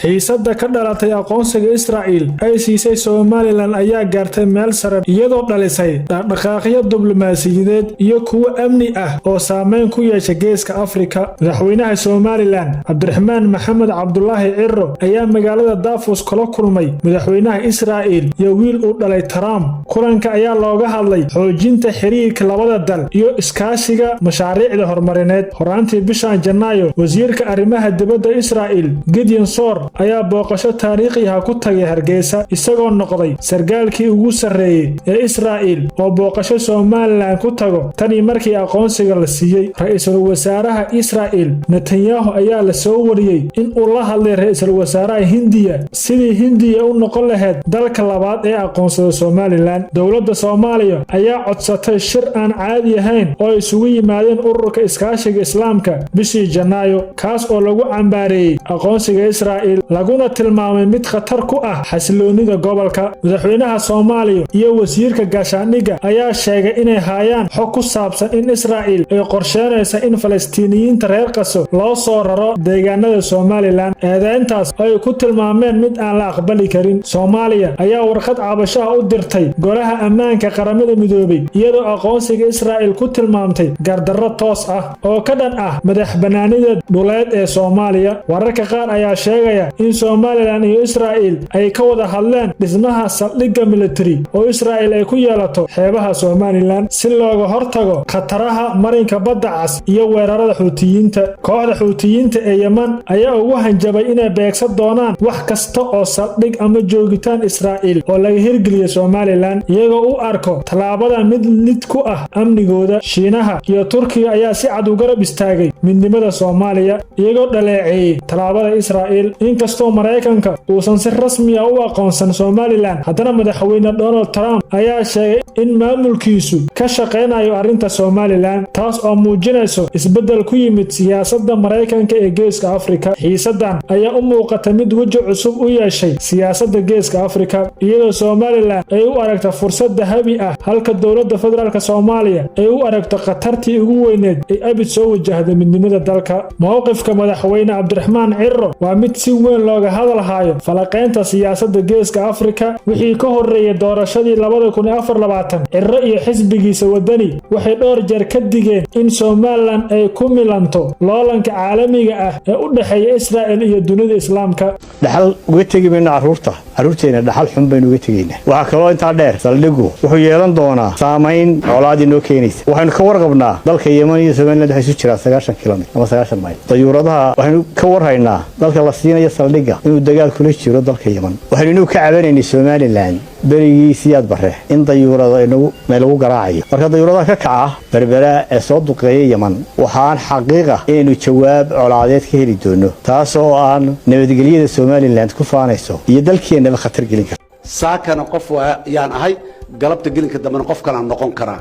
Xiisadda ka dhalatay aqoonsiga Israa'il ay siisay Somaliland ayaa gaartay meel sare, iyadoo dhalisay dhaqdhaqaaqyo diblomaasiyadeed iyo kuwo amni ah oo saameyn ku yeesha Geeska Afrika. Madaxweynaha Somaliland, Cabdiraxmaan Maxamed Cabdulaahi Ciro, ayaa magaalada Davos kula kulmay madaxweynaha Israa'il iyo wiil uu dhalay Trump. Kulanka ayaa looga hadlay xoojinta xiriirka labada dal iyo iskaashiga mashaariicda horumarineed. Horaantii bishan Janaayo, wasiirka arrimaha dibadda Israa'il, Gideon Saar, ayaa booqasho taariikhi ah ku tagay Hargeysa, isagoo noqday sargaalkii ugu sarreeyey ee Israa'il oo booqasho Somaliland ku tago tanii markii aqoonsiga la siiyey. Ra-iisul wasaaraha Israa'il, Netanyahu, ayaa la soo wariyey in uu la hadlay ra-iisul wasaaraha Hindiya sidii Hindiya u noqon lahayd dalka labaad ee aqoonsada Somaliland. Dowladda Soomaaliya ayaa codsatay shir aan caadi ahayn oo ay isugu yimaadeen Ururka Iskaashiga Islaamka bishii Janaayo, kaas oo lagu cambaareeyey aqoonsiga Israa'il, laguna tilmaamay mid khatar ku ah xasiloonida gobolka. Madaxweynaha Soomaaliya iyo wasiirka gaashaandhigga ayaa sheegay inay haayaan xog ku saabsan in Israa'il ay qorsheynaysa in Falastiiniyiinta reer Qaso loo soo raro deegaanada Somaliland, eedeyntaas oo ay ku tilmaameen mid aan la aqbali karin. Soomaaliya ayaa warqad cabashaha u dirtay Golaha Ammaanka Qaramada Midoobay, iyadoo aqoonsiga Israa'il ku tilmaamtay gardarro toos ah oo ka dhan ah madax bannaanida dhuleed ee Soomaaliya. Wararka qaar ayaa sheegaya in Somaliland iyo Israa'il ay ka wada hadleen dhismaha saldhigga military oo Israa'il ay ku yeelato xeebaha Somaliland, si looga hortago khataraha marinka Badda Cas iyo weerarada Xuutiyiinta. Kooxda Xuutiyiinta ee Yeman ayaa ugu hanjabay inay beegsan doonaan wax kasta oo saldhig ama joogitaan Israa'iil oo laga hirgeliyo Somaliland, iyagoo u arko tallaabada mid lid ku ah amnigooda. Shiinaha iyo Turkiga ayaa si cad u garab istaagay midnimada Soomaaliya, iyagoo dhaleeceeyey tallaabada Israa'iil. Inkastoo Maraykanka uusan si rasmi ah u aqoonsan Somaliland, haddana madaxweyne Donald Trump ayaa sheegay in maamulkiisu ka shaqaynayo arrinta Somaliland, taas oo muujinayso isbeddel ku yimid siyaasadda Maraykanka ee Geeska Afrika. Xiisaddan ayaa u muuqata mid weji cusub u yeeshay siyaasadda Geeska Afrika, iyadoo Somaliland ay u aragta fursad dahabi ah, halka dowladda federaalka Soomaaliya ay u aragto khatartii ugu weyneed ee abid soo wajahda midnimada dalka. Mowqifka madaxweyne Cabdiraxmaan Ciro waa mid si weyn looga hadal hayo falaqaynta siyaasadda Geeska Afrika. Wixii ka horreeyay doorashadii 2024, Ciro iyo xisbigiisa Wadani waxay dhowr jeer ka digeen in Somaliland ay ku milanto loolanka caalamiga ah ee u dhexeeya Israa'il iyo dunida Islaamka. Dhaxal uga tegi mayno carruurta, carruurteenna dhaxal xun baynu uga tegaynaa. Waxaa kaloo intaa dheer, saldhiggu wuxuu yeelan doonaa saamayn colaad inoo keenaysa. Waxaynu ka warqabnaa dalka Yeman iyo Somaliland waxay isu jiraan 90 kilomitr ama 90 mayl. Dayuuradaha waxaynu ka warhaynaa dalka la siinayo saldhigga inuu dagaal kula jiro dalka Yeman. Waxaynu inuu ka cabanaynay Somaliland berigii Siyaad Barre in dayuurado lagu garaacayo. Marka dayuuradaha ka kaca Berbera ee soo duqeeya Yeman, waxaan xaqiiqa inaynu jawaab colaadeed ka heli doono, taas oo aan nabadgelyada Somaliland ku faanayso iyo dalkeennaba khatar gelin karta. Saakana qof ayaan ahay, galabta gelinka dambena qof kalaan noqon karaa.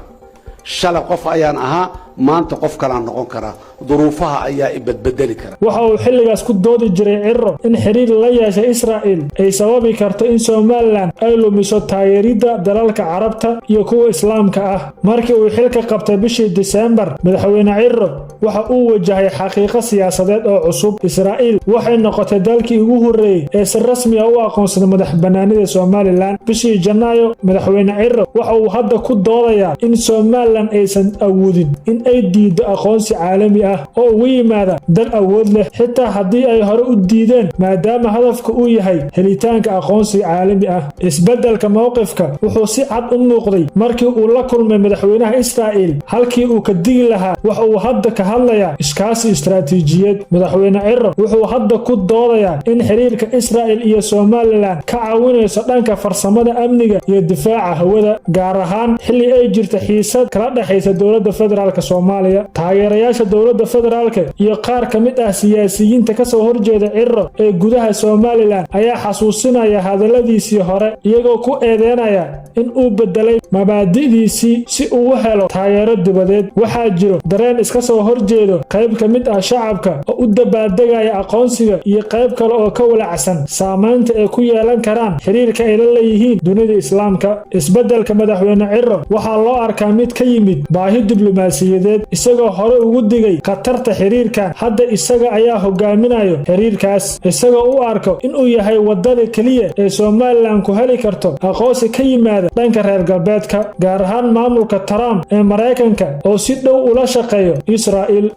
Shalay qof ayaan ahaa, maanta qof kalaan noqon karaa. Duruufaha ayaa ibadbedeli kara. Waxa uu xilligaas ku doodi jiray Ciro in xiriir la yeeshay Israa'il ay sababi karto in Somaliland ay lumiso taageeridda dalalka Carabta iyo kuwa Islaamka ah. Markii uu xilka qabtay bishii Diseembar, madaxweyne Ciro waxa uu wajahay xaqiiqo siyaasadeed oo cusub. Israa'iil waxay noqotay dalkii ugu horreeyey ee si rasmi ah u aqoonsaday madax bannaanida Somaliland bishii Janaayo. Madaxweyne Ciro waxa uu hadda ku doodayaa in Somaliland aysan awoodin in ay diido aqoonsi caalami ah oo ugu yimaada dal awood leh, xitaa haddii ay hore u diideen, maadaama hadafka uu yahay helitaanka aqoonsi caalami ah. Isbeddelka mowqifka wuxuu si cad u muuqday markii uu la kulmay madaxweynaha Israa'iil. Halkii uu ka digi lahaa, waxa uu hadda ka hadlayaa iskaasi istaraatiijiyeed. Madaxweyne Ciro wuxuu hadda ku doodayaa in xiriirka Israa'il iyo Somaliland ka caawinayso dhanka farsamada amniga iyo difaaca hawada, gaar ahaan xilli ay jirta xiisad kala dhexaysa dowladda federaalka Soomaaliya. Taageerayaasha dowladda federaalka iyo qaar ka mid ah siyaasiyiinta kasoo horjeeda Ciro ee gudaha Somaliland ayaa xasuusinaya hadalladiisii hore, iyagoo ku eedeynaya in uu bedelay mabaadi'diisii si uu u helo taageero dibadeed. Waxaa jiro dareen iska soo horjeedo: qayb ka mid ah shacabka oo u dabaaldegaya aqoonsiga iyo qayb kale oo ka walacsan saamaynta ay ku yeelan karaan xiriirka ay la leeyihiin dunida Islaamka. Isbeddelka madaxweyne Ciro waxaa loo arkaa mid ka yimid baahi diblomaasiyadeed. maaliyadeed, isagoo hore ugu digay khatarta xiriirkan. Hadda isaga ayaa hogaaminayo xiriirkaas, isagoo u arko inuu yahay waddada keliya ee Somaliland ku heli karto aqoonsi ka yimaada dhanka reer galbeedka, gaar ahaan maamulka Trump ee Maraykanka oo si dhow ula shaqeeyo Israa'iil.